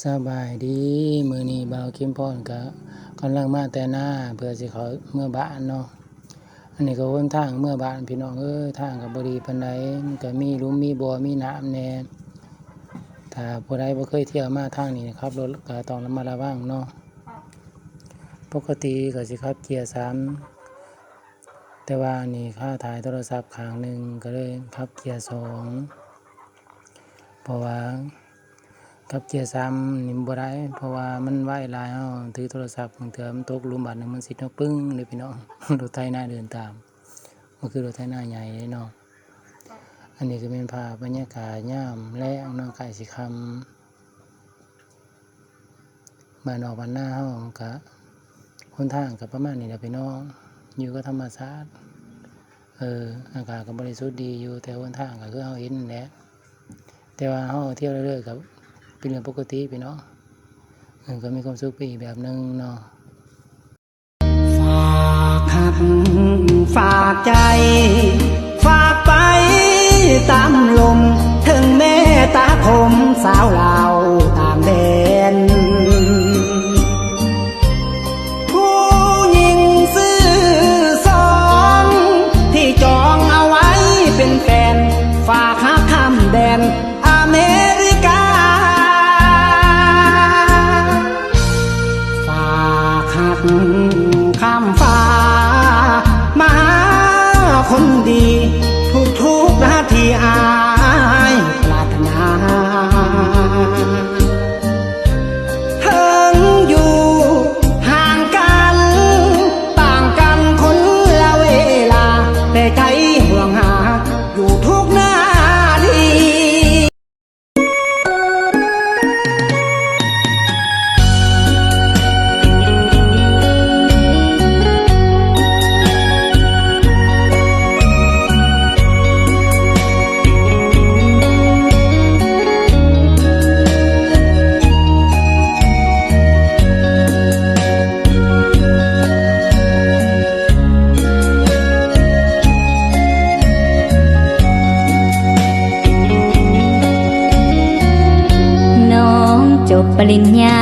ສະບາຍດີ ມື້ນີ້ບ່າວເຂັມພອນກະກຳລັງມາແຕ່ນາ ເພື່ອຊິເຂົ້າເມືອບ້ານເນາະ. ອັນນີ້ກໍຫົນທາງເມືອບ້ານ ພີ່ນ້ອງເອີຍ, ທາງກໍບໍ່ດີປານໃດ, ມັນກໍມີຫຼຸມມີບໍ່ ມີນ້ຳແດ່. ຖ້າຜູ້ໃດບໍ່ເຄີຍທ່ຽວມາທາງນີ້ ຂັບລົດກໍຕ້ອງລະມັດລະວັງເນາະ. ປົກກະຕິກໍຊິຂັບເກຍສາມ ແຕ່ວ່າອັນນີ້ຄາຖ່າຍໂທລະສັບຂ້າງໜຶ່ງ ກໍເລີຍຂັບເກຍສອງ ເພາະວ່າຂັບເກຍສາມນີ້ບໍ່ໄດ້ ເພາະວ່າມັນໄວຫຼາຍ ເຮົາຖືໂທລະສັບ ບາງເທື່ອມັນຕົກຫຼຸມບາດໜຶ່ງ ມັນຊິເນາະ ປຶ້ງເດ້ພີ່ນ້ອງ. ລົດໄຖນາເດີນຕາມ ບໍ່ຄືລົດໄຖນາໃຫຍ່ເດ້ເນາະ. ອັນນີ້ກໍແມ່ນພາບບັນຍາກາດຍາມແລງເນາະ ໃກ້ຊິຄ່ຳ. ບ້ານນອກບ້ານນາເຮົາກະ ຫົນທາງກະປະມານນີ້ແຫຼະພີ່ນ້ອງ ຢູ່ກັບທຳມະຊາດ. ເອີ ອາກາດກະບໍລິສຸດດີຢູ່ ແຕ່ຫົນທາງກະຄືເຮົາເຫັນນັ້ນແຫຼະ. ແຕ່ວ່າເຮົາທ່ຽວເລື້ອຍໆ ກະເປັນເລື່ອງປົກກະຕິພີ່ນ້ອງ. ເອີ ກະມີຄວາມສຸກໄປອີກແບບໜຶ່ງເນາະ. ຝາກຮັກຝາກໃຈ ຝາກໄປຕາມລົມ ເຖິງແມ່ຕາຄົມສາວລາວຕ່າງແດນ. ຜູ້ຍິງຊື່ສອງ ທີ່ຈອງເອົາໄວ້ເປັນແຟນ ຝາກຮັກຂ້າມແດນ ອາເມລິກາ ຝາກຮັກຂ້າມຟ້າມາຫາຄົນດີ ທຸກໆນາທີອ້າຍປາດຖະໜາ. ເຖິງຢູ່ຫ່າງກັນ ຕ່າງກັນຄົນລະເວລາ ແຕ່ໃຈຫ່ວງຫາຢູ່ທຸກນາທີ. ນ້ອງຈົບປະລິນຍາ